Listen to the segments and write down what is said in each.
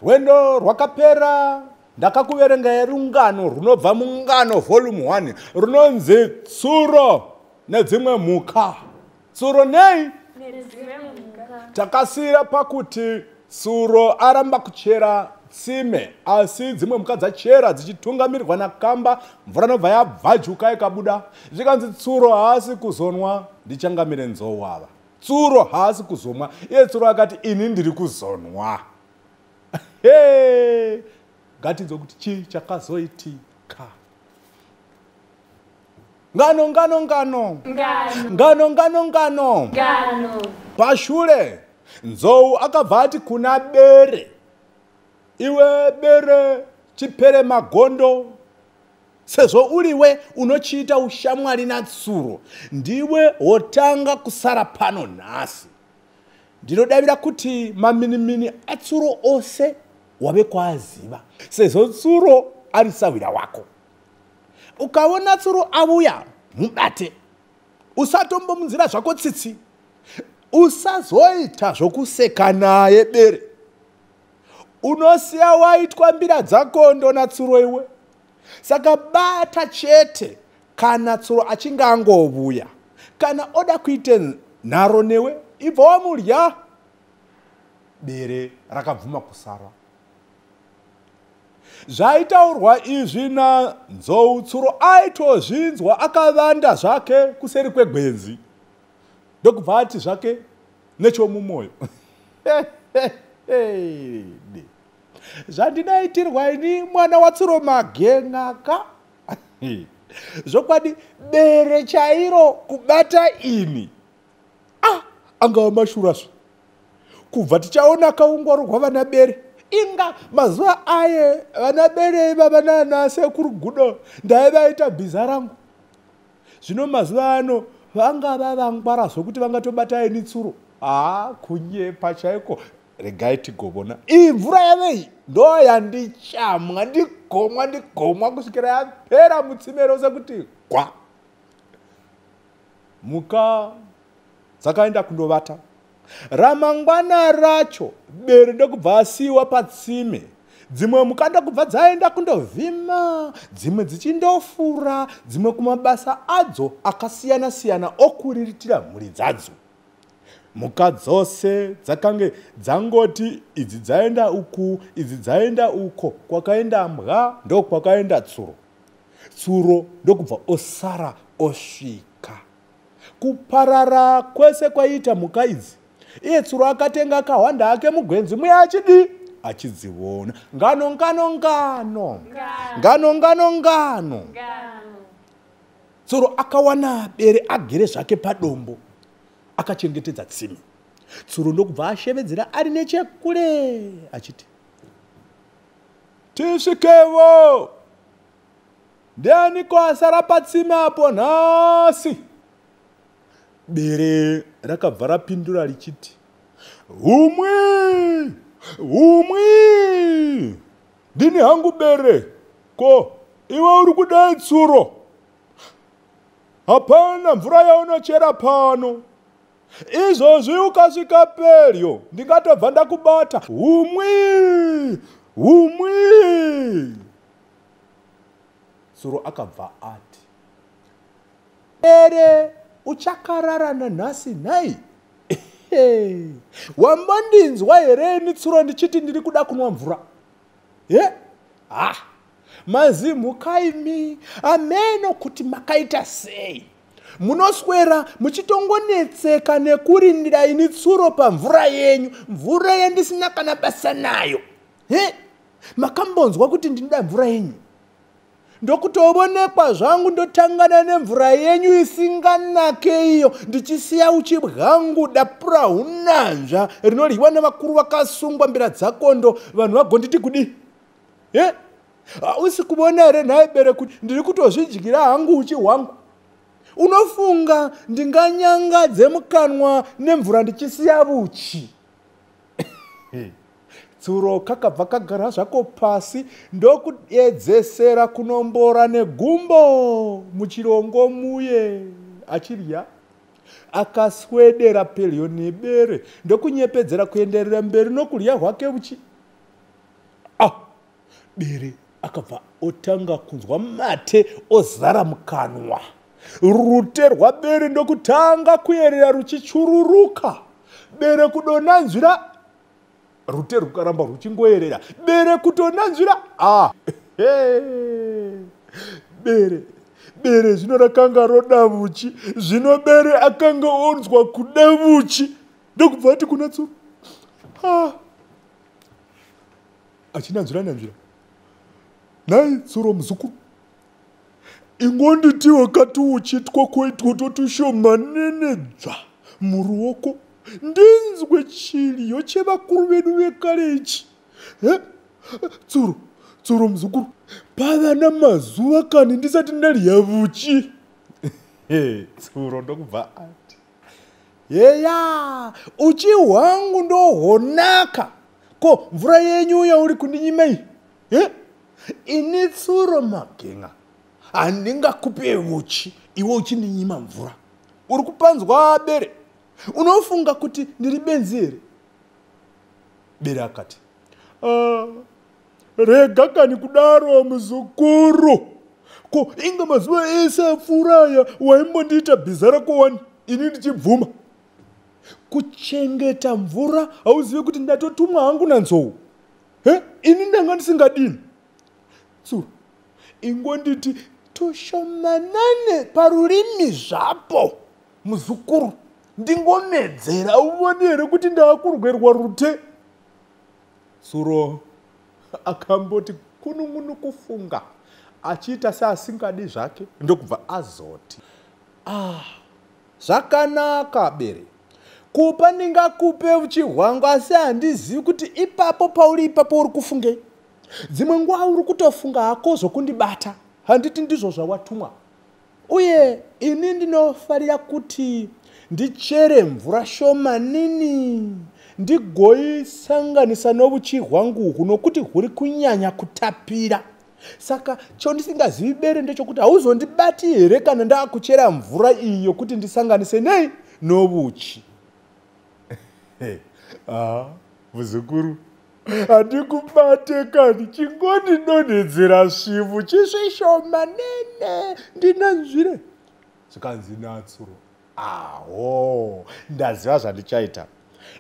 Rwendo rwakapera ndakakuverengai rungano runobva mungano volume 1 runonzi Tsuro nedzimwe mhuka. Tsuro nei? Takasiyira pakuti Tsuro aramba kuchera tsime asi dzimwe mhuka dzachera dzichitungamirirwa nakamba mvura nobva yabvajuka ikabuda zvikanzi Tsuro haasi kuzonwa ndichangamire nzou ava. Tsuro haasi kuzomwa iye Tsuro akati ini ndiri kuzonwa. Hey! Ngatinzwe kuti chii chakazoitika. Ngano ngano ngano. Ngano ngano ngano. Ngano. Pashure Nzou akabva ati kuna Bere, iwe Bere chipere magondo, sezvo uriwe unochiita ushamwari naTsuro, ndiwe wotanga kusara pano nhasi. Ndinodavira kuti maminimini aTsuro ose wave kuaziva, sezvo Tsuro ari sahwira wako. Ukaona Tsuro avuya, mubate. Usatombomunzira zvako tsitsi. Usazoita zvokuseka naye Bere. Unosiya waitwa mbira dzakondo naTsuro iwe. Saka bata chete kana Tsuro achinge angovuya. Kana oda kuite nharo newe, ibva wamurya. Bere rakabvuma kusara. Zvaitaurwa izvi naNzou, Tsuro aitozvinzwa akavanda zvake kuseri kwegwenzi. Ndokubva ati zvake nechomumoyo, zvandinaitirwa ini mwana waTsuro magen'aka. Zvokwadi bere chairo kubata ini. Angava mashurasve. Kubva tichaona kaungwaru hwavana Bere. Inga mazuva aye vana Bere ivava nana sekuru Gudo ndaivaita bhiza rangu. Zvino mazuva ano vangava vangwara zvokuti vangatobata ini Tsuro. Kunyepa chaiko. Regai tigovona. Iyi mvura yavei ndo yandichamwa ndigomwa ndigomwa kusvikira yapera mutsime rose kuti gwa. Mhuka dzakaenda kundovata. Ramangwana racho Bere ndokubva asiiwa patsime. Dzimwe mhuka ndokubva dzaenda kundovhima, dzimwe dzichindofura, dzimwe kumabasa adzo akasiyana-siyana okuriritira mhuri dzadzo. Mhuka dzose dzakange dzangoti idzi dzaenda uku, idzi dzaenda uko, kwakaenda mbwa ndokwakaenda Tsuro. Tsuro ndokubva osara osvika. Kuparara kwese kwaiita mhuka idzi, iye Tsuro akatenga akahwanda ake mugwenzi muya achidii? Achidziona. Ngano ngano ngano. Ngano ngano ngano. Tsuro akawana Bere agere zvake padombo akachengetedza tsime. Tsuro ndokubva ashevedzera ari nechekure achiti, tisvikevo, ndianiko asara patsime apo nhasi? Bere rakabva rapindura richiti, humwi humwi, ndini hangu Bere. Ko iwe uri kudai Tsuro? Hapana mvura yaunochera pano. Izvozvi ukasvika pedyo ndingatobva ndakubata. Humwi humwi. Tsuro akabva ati, Bere uchakarara nanhasi nhai? Wambondinzwa here ini Tsuro ndichiti ndiri kuda kunwa mvura? Mazimhuka imi, ameno kuti makaita sei. Munoswera muchitongonetseka nekurindira ini Tsuro pamvura yenyu, mvura yandisina kana basa nayo. Makambonzwa kuti ndinoda mvura yenyu? Ndokutoonekwa zvangu ndotangana nemvura yenyu isinganake iyo, ndichisiya uchi bwangu dapura hunanzva rinoryiwa nevakuru vakasungwa mbira dzakondo, vanhu vagonditi kudi. Hausi kuona here nhai Bere kuti ndiri kutozvidyira hangu uchi hwangu? Unofunga ndinganyangadze mukanwa nemvura ndichisiya uchi? Tsuro kakabva kagara zvako pasi ndokuedzesera kunombora negumbo muchirongo muye achirya. Akaswedera pedyo nebere ndokunyepedzera kuenderera mberi nokurya hwake uchi. Bere akabva otanga kunzwa mate ozara mukanwa. Rute rwabere ndokutanga kuyerera ruchichururuka. Bere kudonanzvira, rute rukaramba ruchingoyerera. Bere kutonanzvira, ah, bere bere zvino rakanga roda vuchi. Zvino bere akanga onzwa kuda vuchi, ndokubva ati kuna tsuro, ah, achinanzvira nanzvira, nhai tsuro muzukuru, ingonditi wakati uchitwa koitwoto tushomanene dzva muruoko, ndinzwe chiriyo chevakuru vedu vekare ichi. Tsuro, tsuro muzukuru, pava namazuva kani ndisati ndarya vuchi. Tsuro ndokubva ati, yeya, uchi hwangu ndohonaka, ko mvura yenyu yauri kundinyimei? Ini tsuro magenga handingakupe uchi iwe uchindinyima mvura. Uri kupanzwa bere? Unofunga kuti ndiri benzi here? Bere akati, rega kani kudaro muzukuru, ko inga mazuva ese apfuura aya waimbondiita bhiza rako wani, ini ndichibvuma kuchengeta mvura. Hauzivi kuti ndatotumwa hangu nanzou? Ini ndanga ndisingadini. Tsuro, ingonditi tushomanane parurimi zvapo muzukuru, ndingomedzera, uvone here kuti ndaakurwerwa rute. Tsuro akamboti kunungunu kufunga achiita seasingadi zvake, ndokubva azoti, ah, zvakanaka bere, kupa ndingakupe uchi hwangu, asi handizivi kuti ipapo pauri ipapo uri kufungei. Dzimwe nguva uri kutofunga hako zvokundibata, handiti ndizvo zvawatumwa? Uye ini ndinofarira kuti ndichere mvura shomanini ndigoisanganisa novuchi hwangu uhu, nokuti huri kunyanya kutapira. Saka chondisingazivi bere ndechokuti hauzondibati here kana ndaakuchera mvura iyi yokuti ndisanganise nei novuchi. Ah, muzukuru, handikubate kani, chingondidonhedzera svivu chisvishomanene ndinanzvire. Zvikanzi natsuro, aho, ndaziva zvandichaita.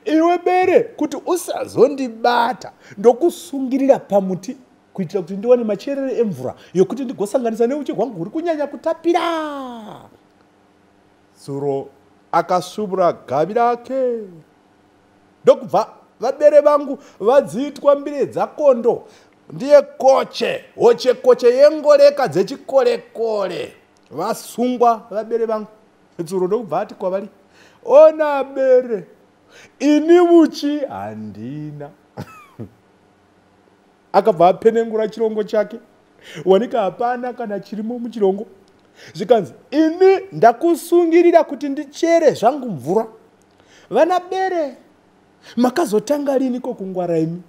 Iwe bere, kuti usazondibata, ndokusungirira pamuti kuitira kuti ndiwane macherere emvura yokuti ndigosanganisa neuchi hwangu huri kunyanya kutapira. Tsuro akasvubura gavi rake, ndokubva vabere vangu vadziitwa mbire dzakondo, ndiye koche hoche koche yengoleka dzechikolekole, vasungwa vabere vangu. Tsuro ndokubva ati kwavari, ona bere, ini uchi handina. Akabva apenengura chirongo chake, wanika hapana kana chirimo muchirongo. Zvikanzi, ini ndakusungirira kuti ndichere zvangu mvura. Vana bere makazotanga riniko kungwara imi?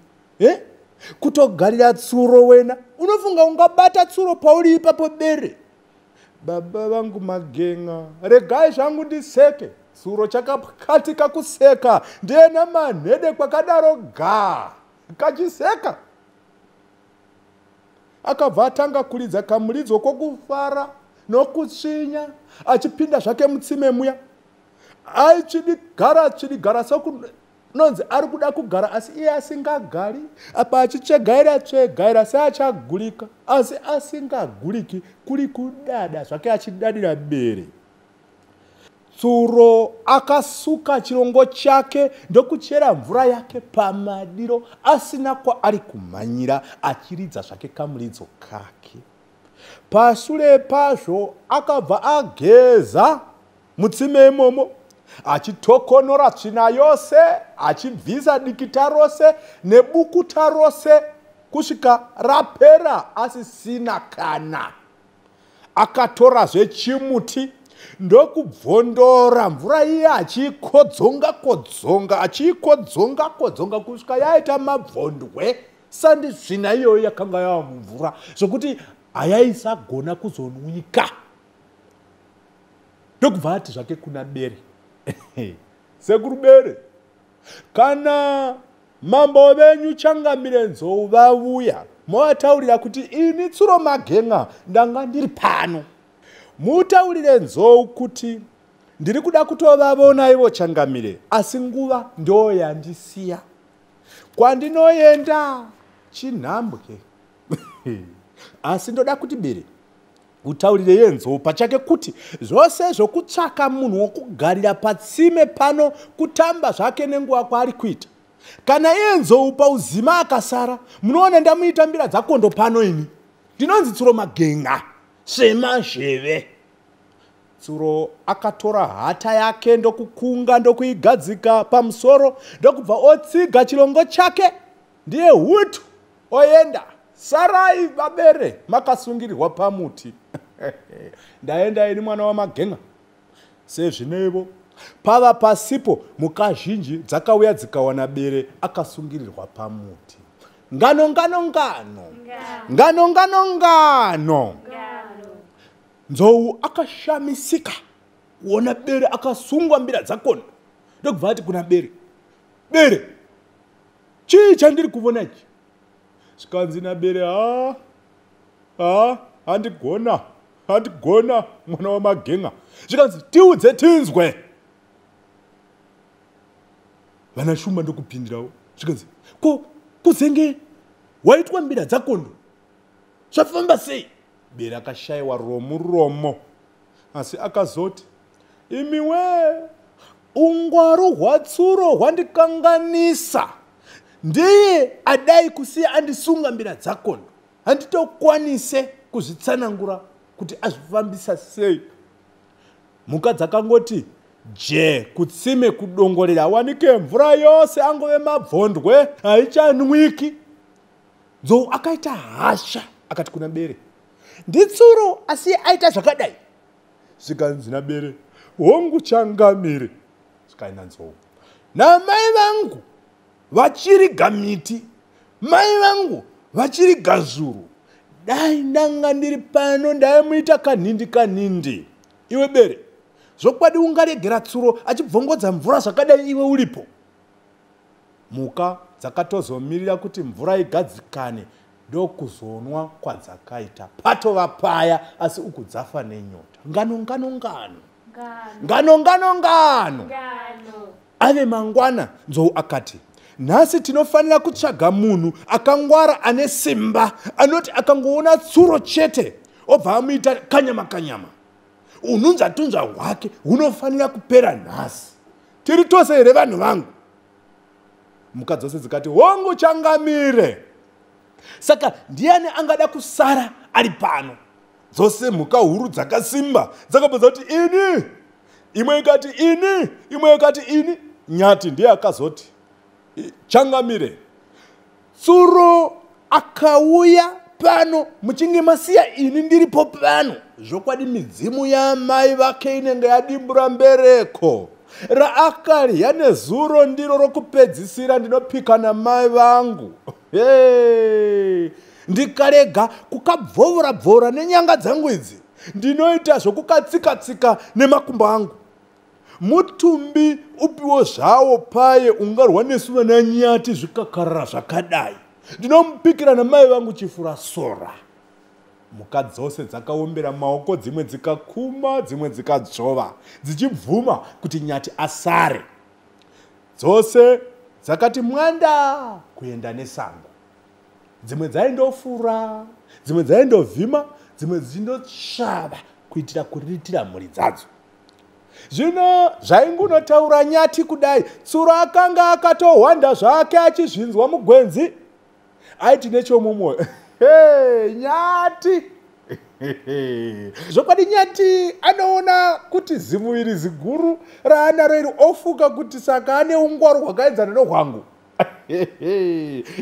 Kutogarira tsuro wena. Unofunga ungabata tsuro pauri ipapo bere? Baba vangu magenga, regai zvangu ndiseke. Tsuro chakapwatika kuseka, ndiye namanhede kwakadaro ga kachiseka. Akabva atanga kuridza kamuridzo kwokufara nokutsvinya, achipinda zvake mutsime muya. Aitsvidigara tsvidigara sokunonzi ari kuda kugara, asi iye asingagari. Apa achitsvegaira tsvegaira seachagurika, asi asingaguriki, kuri kudada zvake achidadira bere. Tsuro akasuka chirongo chake ndokuchera mvura yake pamadiro, asina kwaari kumhanyira, achiridza zvake kamuridzo kake. Pashure pazvo akabva ageza mutsime imomo, achitokonora tsvina yose, achibvisa dikita rose nebukuta rose kusvika rapera asisina kana. Akatorazve chimuti ndokubvondora mvura iye achiikodzonga kodzonga, achiikodzonga kodzonga kusvika yaita mabvondwe. Sandi tsvina iyoyo yakanga yava mumvura zvokuti hayaisagona kuzonwika. Ndokubva ati zvake kuna bere, sekuru bere, kana mambo venyu Changamire Nzou vavuya, Movataurira kuti ini Tsuro Magen'a ndanga ndiri pano. Mutaurire nzou kuti ndiri kuda kutovavona ivo changamire, asi nguva ndo yandisiya. Kwandinoenda chinhambwe. Asi ndoda kuti bere utaurire yenzou pachake kuti zvose zvokutsvaka munhu wokugarira patsime pano kutamba zvake nenguva kwaari kuita. Kana iye nzou pauzima akasara, munoona ndamuita mbira dzakondo pano ini. Ndinonzi Tsuro Magen'a semazheve. Tsuro akatora hata yake ndokukunga ndokuigadzika pamusoro ndokubva otsiga chirongo chake, ndiye hutu oenda. Sarai babere makasungirirwa pamuti. Ndaenda ini mwana waMagen'a. Sezvinevo pava pasipo mhuka zhinji dzakauya dzikawana bere akasungirirwa pamuti. Ngano ngano ngano ngano ngano ngano. Nzou akashamisika kuona bere akasungwa mbira dzakona, ndokubva ati kuna bere, bere chii chandiri kuvona ichi? Zvikanzi nabere, ha ha, handigona handigona mwana waMagen'a. Zvikanzi tiudze tinzwe. Vana Shumba ndokupindirawo, zvikanzi ko kuzenge waitwa mbira dzakondo zvafamba sei? Bere akashayiwa romuromo, asi akazoti imiwe ungwaru hwaTsuro hwandikanganisa, ndiye adai kusiya andisunga mbira dzakondo, handitokwanise kuzvitsanangura kuti azvifambisa sei. Mhuka dzakangoti je kutsime kudongorera, wanike mvura yose angove mabvondwe haichanwiki. Nzou akaita hasha akati kuna bere, nditsuro asi aita zvakadai? Zvikanzi nabere, hongu changamire. Zvikaenda nzou, namai vangu vachiriga miti, mai vangu vachiriga zuru, dai ndanga ndiri pano ndaimuita kanhindi kanhindi. Iwe bere, zvokwadi ungaregera Tsuro achibvongodza mvura zvakadai iwe uripo? Mhuka dzakatozomirira kuti mvura igadzikane ndokuzonwa kwadzakaita. Patova paya asi uku dzafa nenyota. Ngano ngano ngano ngano ngano ngano. Ave mangwana nzou akati, nhasi tinofanira kutsvaga munhu akangwara ane simba anoti akangoona Tsuro chete obva amuita kanyama kanyama. Unhunzvatunzva hwake hunofanira kupera nhasi. Tiri tose here vanhu vangu? Mhuka dzose dzikati hongu changamire. Saka ndiani angada kusara ari pano? Dzose mhuka huru dzakasimba dzakabva dzati ini, imwe ikati ini, imwe ikati ini. Nyati ndiye akazoti changamire, Tsuro akauya pano muchinge masiya ini ndiripo pano, zvokwadi midzimu yamai vake inenge yadimbura mbereko. Raakarya nezuro ndiro rokupedzisira, ndinopika namai vangu. Hey, ndikarega kukabvovora bvovora nenyanga dzangu idzi, ndinoita zvokukatsika-tsika nemakumbo angu. Mutumbi upiwo zvawo paye ungarwa nesu vana nyati zvikakarara zvakadai, ndinomupikira namai vangu chifura sora. Mhuka dzose dzakaombera maoko, dzimwe dzikakuma, dzimwe dzikadzvova, dzichibvuma kuti nyati asare. Dzose dzakati mwanda kuenda nesango. Dzimwe dzaindofura, dzimwe dzaindovhima, dzimwe dzichindotsvava kuitira kuriritira mhuri dzadzo. Zvino zvaingunotaura nyati kudai, Tsuro akanga akatohwanda zvake achizvinzwa mugwenzi. Aiti nechomumwoyo, hey, nyati zvokwadi nyati anoona kuti zimuviri ziguru raanaro iri, ofuka kuti saka ane ungwaru hwakaenzana nohwangu.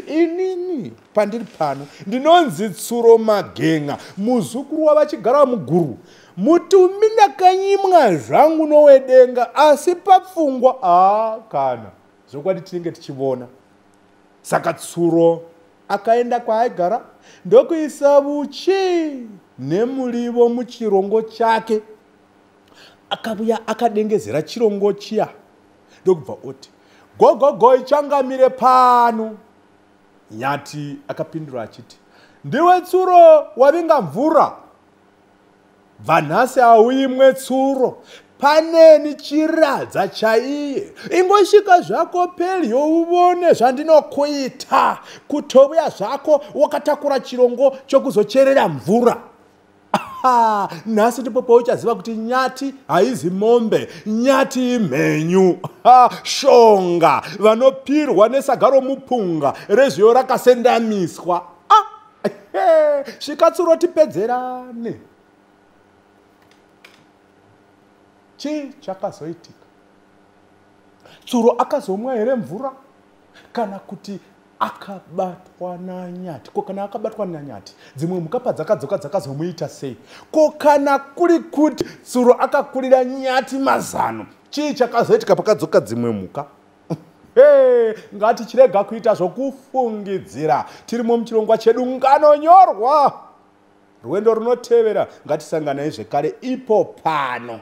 Inini pandiri pano ndinonzi Tsuro Magen'a, muzukuru wavachigara muguru. Mutumbi ndakanyimwa zvangu nowedenga, asi papfungwa a kana zvokwadi tinenge tichivona. Saka Tsuro akaenda kwaaigara ndokuisa vuchi nemurivo muchirongo chake. Akavuya akadengezera chirongo chiya ndokubva oti, gogogoi changamire pano. Nyati akapindura achiti, Ndiwe tsuro wavinga mvura. Bva nhasi hauimwe tsuro. Paneni chiradza chaiye. Ingosvika zvako pedyo uvone zvandinokuita. Kutovuya zvako wakatakura chirongo chokuzocherera mvura. Nhasi ndipo pauchaziva kuti nyati haizi mombe, nyati imhenyu. Shonga vanopirwa nesaga romupunga rezviyo rakasendamiswa. Svika tsuro tipedzerane. Chii chakazoitika? Tsuro akazomwa here mvura kana kuti akabatwa nanyati? Ko kana akabatwa nanyati, dzimwe mhuka padzakadzoka dzakazomuita sei? Ko kana kuri kuti tsuro akakurira nyati mazano, chii chakazoitika pakadzoka dzimwe mhuka? Hey, ngatichirega kuita zvokufungidzira. Tirimo muchirongwa chedu Nganonyorwa. Rwendo runotevera ngatisanganai zvekare ipo pano.